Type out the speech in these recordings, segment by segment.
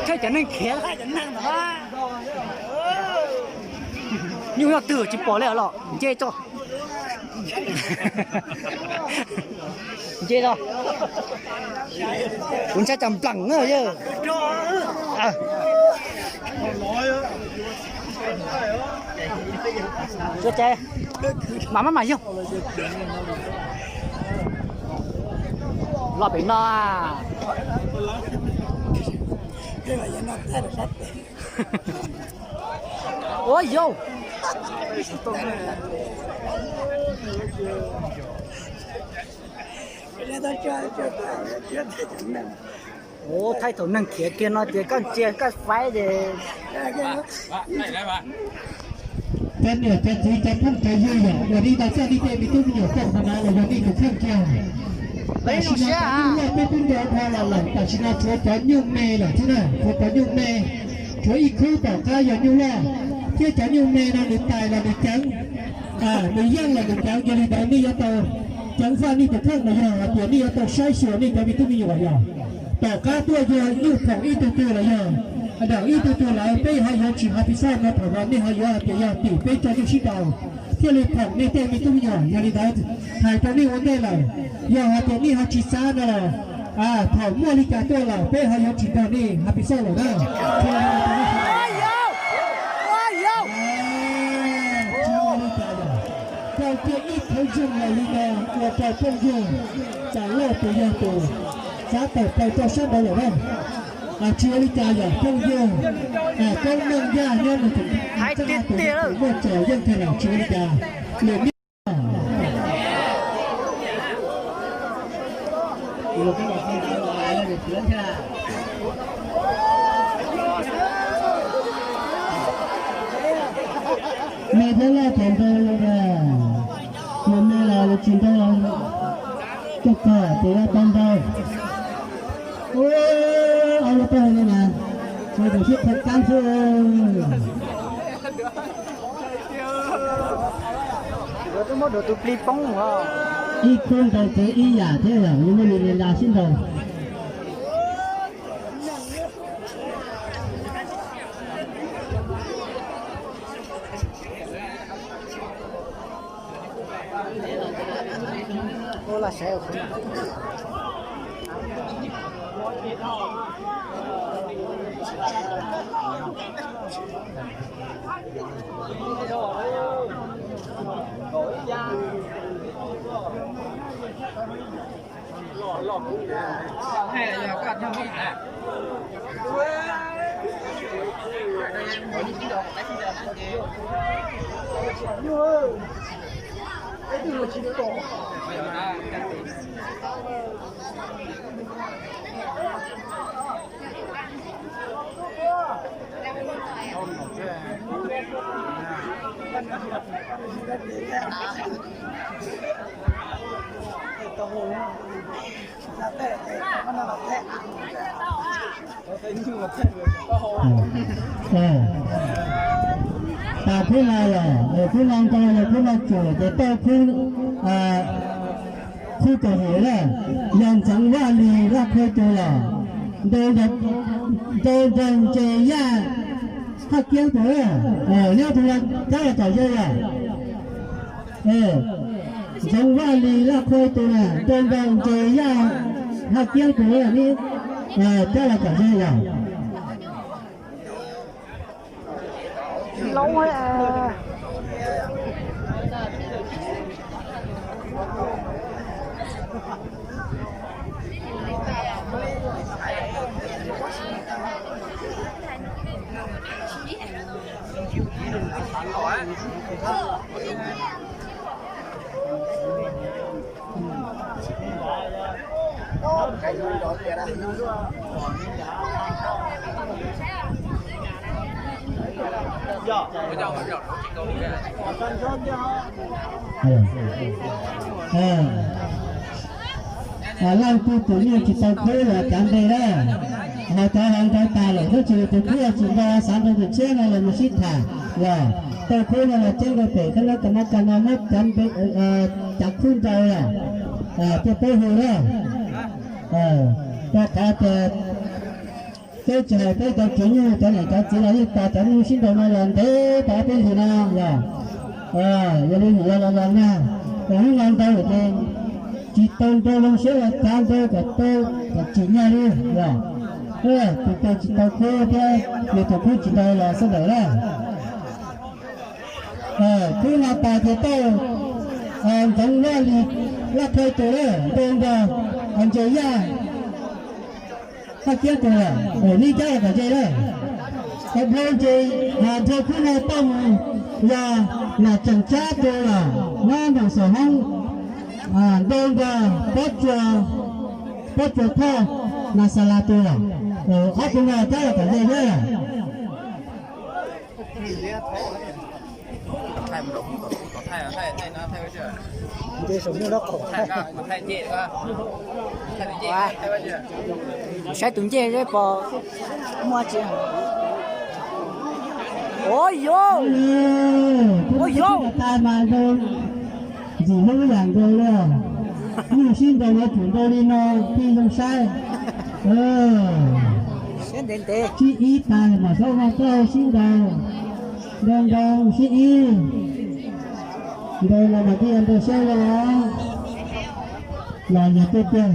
Thaij cov neeg khiav, thaij cov neeg no. Nyuj yog twg tsis pom li los nce tso. Nce tso. Kuv ntshai cas nplam na yawg. Suav cai, mam maj mam yog. Los pem no. Ua yau. Ua thaij thaum neeg khiav kiag no ces koj ntsia koj faib ces cov niam cov txiv cov phooj cov ywg yom, yog li ntawd txoj li tej me tub me nyuam poj ntxoog no los yog nej tus kheej kiag. Tam sim no cov nyuj loj peb twb nrau dhau los lawm, tam sim no tshuav cov nyuj me lawm thiab na, tshuav cov nyuj me, tshuav ib khub tom qab yog nyuj loj, thiab cov nyuj me no nws tais los nws ceev, nws yeej los nws ceev, yog li ntawd nej yuav tau ceev faj nej tus kheej los yog hais tias nej yuav tau saib xyuas nej cov me tub me nyuam yog tom qab tuaj yog nyuj phoom ib tug twg los yog daim ib tug twg lawm, peb ho yuav tsis happy soj no thaum no nej ho yuav hais tias yog tim peb tso nej sib nraus thiaj li phoom nej tej me tub me nyuam. Yog li ntawd hais rau nej ua ntej lawm, yog hais tias nej ho tsis xav no los thaum muaj li cas tuaj los peb ho yuav tsis nrog nej happy soj lawm na. Tsis ua li cas yom, rau kiag ib thawv zeeg los li no ua rau phooj ywg Txais Lauj tus yog tus xav tawm plaws rau sab nraud lawm na. Tsis ua li cas yom phooj ywg, koob meej yaj nyob nws tus tus muaj tsaus yeej kawg lawm tsis ua li cas. Lwm me thiab loj tau ntau, lwm me los lwm tsis ntau, coj kom tus loj tau ntau. Ua, au loj tau hais li mas, tus sib qhov kab xwb. Ib khub ntau tsev ib yam thiab yom, muaj li li nra sib nraus. Tas khub no los khub no nkaus los khub no tsum ces tau khub, khub kaum hum na, yog Ntxoov Vaj Lis Laj Qhua tus los, Ntau Nroog Ntse Yaj Haj Kiab tus, nyob tus cab los tom ze yom. Ntxoov Vaj Lis Laj Qhua tus na, Ntau Nroog Ntse Yaj Haj Kiab tus, cab los tom ze yom. Leej twg tus nyuj tsis tau khub los cav npe na, ho cov hauv nrau tas lawm tab sis tus khub tsis nto xav nrau tus tshiab no los mus sib tham los tau khub no los tseeb rau pem kab nab ka nab ka no muab cav npe, cav khub nrau los thiaj pab hu na. Rau qhov tias Peb tsis hais peb cov tsev nyuj cov niam cov txiv los yeej tos cov nyuj sib nraus no los ntev tas peb ntsis no los, yog li nim no los los nag, los hnub no ntau ces tsis tau nrau zoo siab los cav nrau kom tau kom tsim nyog li los, tus tau tsis tau khub thiab nws tus khub tsis nrau los xwb ntawm na. Khub no tas ces tau Ntxoov Vaj Lis Laj Thawj tus na, nrau nrog Ntses Yaj Haj Kiab tus lawm, ua li cas los kom ze na. Nrau ces nrau khub no tau mus yog Nam Tseem Tsab tus lawm, nyob Noom Xaum Hoob, nrau nrog Pob Tsuas Thoj Nas Xas Las tus lawm, ob tug no cab los kom ze thiab. Saib tus ncej seb pom muaj tsi. Ua yau, ua yau. Ntxim hlub yam nkaus li, nyuj sib nraus yuav tsum nrau li no thiaj zoo saib. Sib ib tas mam saib no koj sib nraus, nrau nrau sib ib, nrau no mas thiaj nrau siab zoo los yog tiag tiag.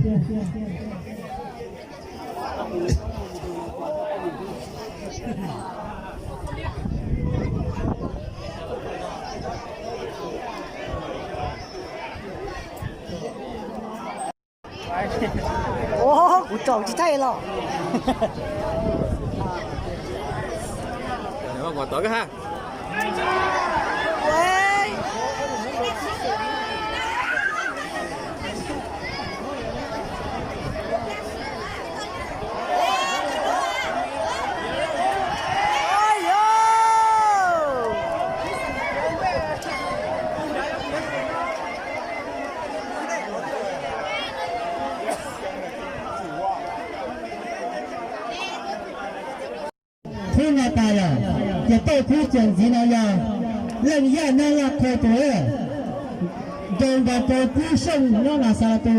Kuv tsaus tsis thaij los. Khub no tas lawm, ces tau khub txuas ntxiv no yog Leej Yaj nyob Laj Thawj tus, nrau nrog rau Kub Xyooj nyob Nas Xas Las tus.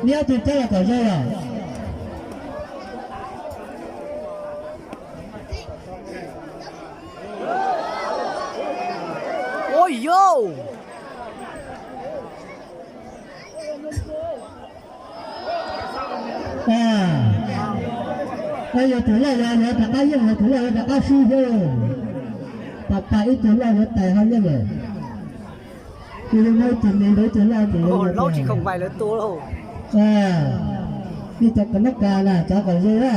Neb ob tug cab los kom zoo lawm. Ua yau. Yog tus loj los yuav rov qab yeej, yog tus loj yuav rov qab swb thiab. Pab pab ib tug loj yuav tais ho yeej lawm. Tus yuav muaj ib tug me nrog ib tug loj ces laub tsis khoom vais lawv tua lauj. Ib cov kas nab kas na cov kom zoo na.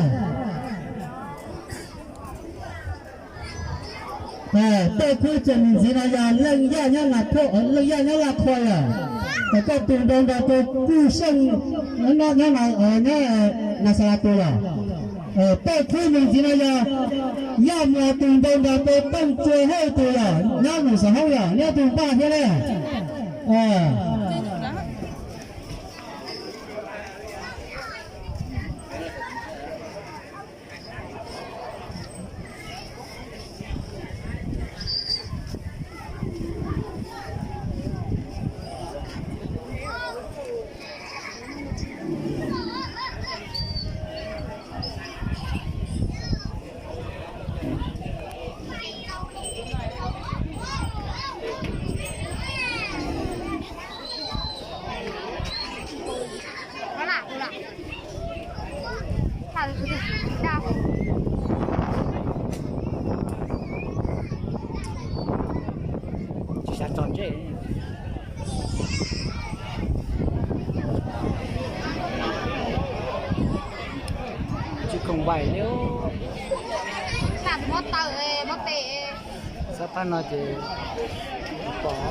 Tej khub txuas mus ntxiv no yog Leej Yaj nyob Nas Phauj, Leej Yaj nyob Laj Thawj yom. Kom koj tus nrau nrog rau Kub Xyooj nyob Nas Xas Las tus yom. Tej khub mus ntxiv no yog Yaj Muas tus nrau nrog rau Tooj Tsua Hawj tus yom, nyob Noom Xaum Hoob yom, nyob tus npaj thiab na. Tsis xav tso ntsej. Tsis khoom vais li. Sab phab no ces pom.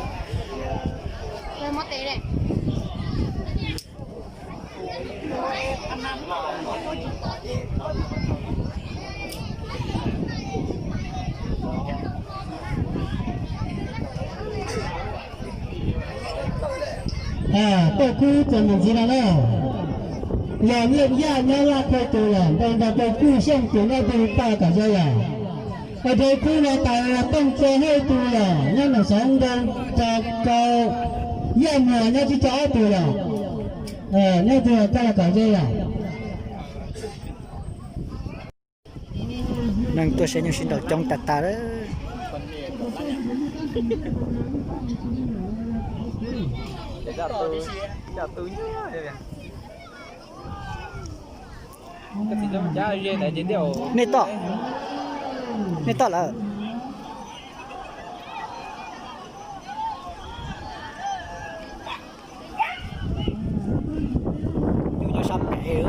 Tej khub txuas mus ntxiv no na, yog Leej Yaj nyob Laj Thawj tus yom, nrau nrog rau Kub Xyooj tus nyob Tus Paj kom zoo yom. Rau khub no tas Tooj Tsua Hawj tus yom, nyob Noom Xaum Hoob nrau rau Yaj Muas nyob Tsib Caug Ob tus yom. Nyob tus coj los kom zoo yom. Neeg tuaj saib nyuj sib nraus coob tas tas lawm. Nej toj, nej toj lawm. Nyuj nyob sab pem.